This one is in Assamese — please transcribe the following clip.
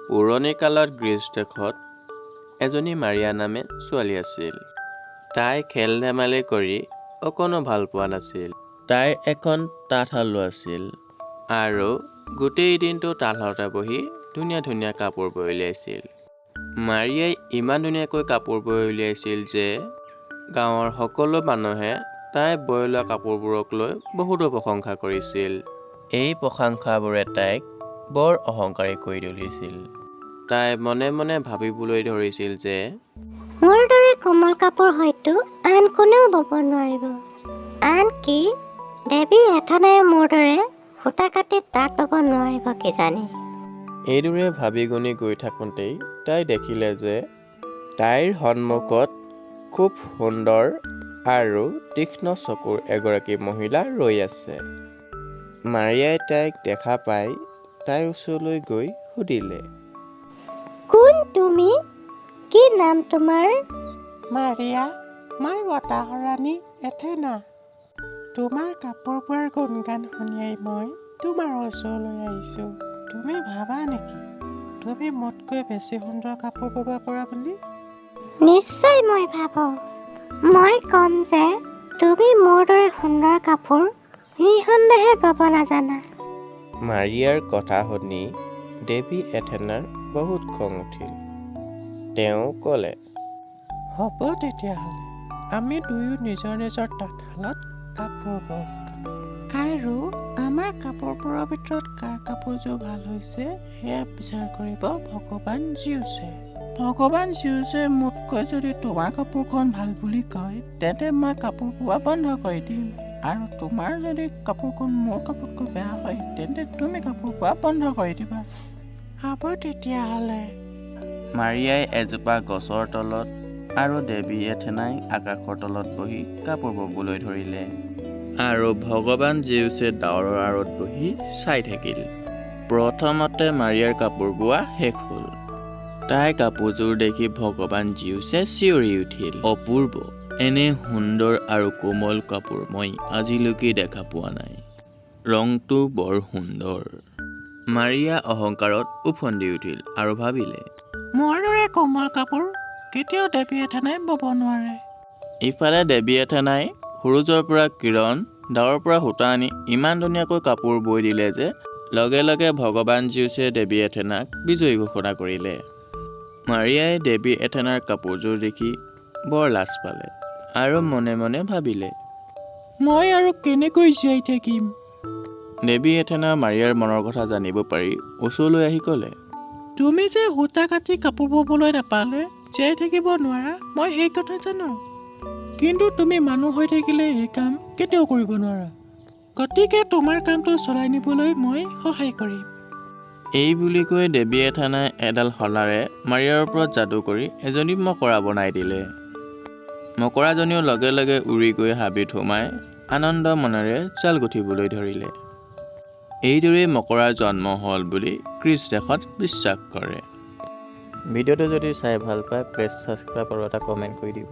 পুৰণি কালত গ্ৰীচ দেশত এজনী মাৰিয়া নামে ছোৱালী আছিল। তাই খেল ধেমালি কৰি অকণো ভাল পোৱা নাছিল। তাইৰ এখন তাঁতশালো আছিল আৰু গোটেই দিনটো তাঁতশালতে বহি ধুনীয়া ধুনীয়া কাপোৰ বৈ উলিয়াইছিল। মাৰিয়াই ইমান ধুনীয়াকৈ কাপোৰ বৈ উলিয়াইছিল যে গাঁৱৰ সকলো মানুহে তাই বৈ লোৱা কাপোৰবোৰক লৈ বহুতো প্ৰশংসা কৰিছিল। এই প্ৰশংসাবোৰে তাইক বৰ অহংকাৰী কৰি তুলিছিল। তাই মনে মনে ভাবিবলৈ ধৰিছিল যে মোৰ দৰে কোমল কাপোৰ হয়তো আন কোনেও বব নোৱাৰিব। আনকি দেৱী এথেনাইও মোৰ দৰে সূতা কাটি তাঁত বব নোৱাৰিব কিজানি। এইদৰে ভাবি গুণি গৈ থাকোঁতেই তাই দেখিলে যে তাইৰ সন্মুখত খুব সুন্দৰ আৰু তীক্ষ্ণ চকুৰ এগৰাকী মহিলা ৰৈ আছে। মাৰিয়াই তাইক দেখা পাই তাইৰ ওচৰলৈ গৈ সুধিলে, কোন তুমি? কি নাম তোমাৰ? মাৰিয়া, মই বতাহৰ ৰাণী এথেনা। তোমাৰ কাপোৰ বোৱাৰ গুণগান শুনিয়েই মই তোমাৰ ওচৰলৈ আহিছোঁ। তুমি ভাবা নেকি তুমি মোতকৈ বেছি সুন্দৰ কাপোৰ বব পৰা বুলি? নিশ্চয় মই ভাবোঁ। মই ক'ম যে তুমি মোৰ দৰে সুন্দৰ কাপোৰ নিঃসন্দেহে বব নাজানা। মাৰিয়াৰ কথা শুনি দেৱী এথেনাৰ বহুত খং উঠিল। তেওঁ ক'লে, হ'ব তেতিয়াহ'লে, আমি দুয়ো নিজৰ নিজৰ তাঁতশালত কাপোৰ বম আৰু আমাৰ কাপোৰবোৰৰ ভিতৰত কাৰ কাপোৰযোৰ ভাল হৈছে সেয়া বিচাৰ কৰিব ভগৱান জিউছে। ভগৱান জিউছে মোতকৈ যদি তোমাৰ কাপোৰখন ভাল বুলি কয়, তেন্তে মই কাপোৰ বোৱা বন্ধ কৰি দিম আৰু তোমাৰ যদি কাপোৰখন মোৰ কাপোৰতকৈ বেয়া হয়, তেন্তে তুমি কাপোৰ বোৱা বন্ধ কৰি দিবা। হ'ব তেতিয়াহ'লে। মাৰিয়াই এজোপা গছৰ তলত আৰু দেৱী এথেনাই আকাশৰ তলত বহি কাপোৰ ববলৈ ধৰিলে আৰু ভগৱান জিউছে ডাৱৰৰ আঁৰত বহি চাই থাকিল। প্ৰথমতে মাৰিয়াৰ কাপোৰ বোৱা শেষ হ'ল। তাইৰ কাপোৰযোৰ দেখি ভগৱান জিউছে চিঞৰি উঠিল, অপূৰ্ব! এনে সুন্দৰ আৰু কোমল কাপোৰ মই আজিলৈকে দেখা পোৱা নাই। ৰংটো বৰ সুন্দৰ। মাৰিয়া অহংকাৰত ওফন্দি উঠিল আৰু ভাবিলে, মোৰ দৰে কোমল কাপোৰ কেতিয়াও দেৱী এথেনাই বব নোৱাৰে। ইফালে দেৱী এথেনাই সূৰুযৰ পৰা কিৰণ, ডাৱৰৰ পৰা সূতা আনি ইমান ধুনীয়াকৈ কাপোৰ বৈ দিলে যে লগে লগে ভগৱান জিউছে দেৱী এথেনাক বিজয়ী ঘোষণা কৰিলে। মাৰিয়াই দেৱী এথেনাৰ কাপোৰযোৰ দেখি বৰ লাজ পালে আৰু মনে মনে ভাবিলে, মই আৰু কেনেকৈ জীয়াই থাকিম? দেৱী এথেনা মাৰিয়াৰ মনৰ কথা জানিব পাৰি ওচৰলৈ আহি ক'লে, তুমি যে সূতা কাটি কাপোৰ ববলৈ নাপালে জীয়াই থাকিব নোৱাৰা, মই সেই কথা জানো। কিন্তু তুমি মানুহ হৈ থাকিলে এই কাম কেতিয়াও কৰিব নোৱাৰা। গতিকে তোমাৰ কামটো চলাই নিবলৈ মই সহায় কৰিম। এই বুলি কৈ দেৱী এথানাই এডাল শলাৰে মাৰিয়াৰ ওপৰত যাদু কৰি এজনী মকৰা বনাই দিলে। মকৰাজনীও লগে লগে উৰি গৈ হাবিত সোমাই আনন্দ মনেৰে জাল গুঠিবলৈ ধৰিলে। এইদৰেই মকৰাৰ জন্ম হ'ল বুলি গ্ৰীচ দেশত বিশ্বাস কৰে। ভিডিঅ'টো যদি চাই ভাল পায়, প্লিজ ছাবস্ক্ৰাইব আৰু এটা কমেণ্ট কৰি দিব।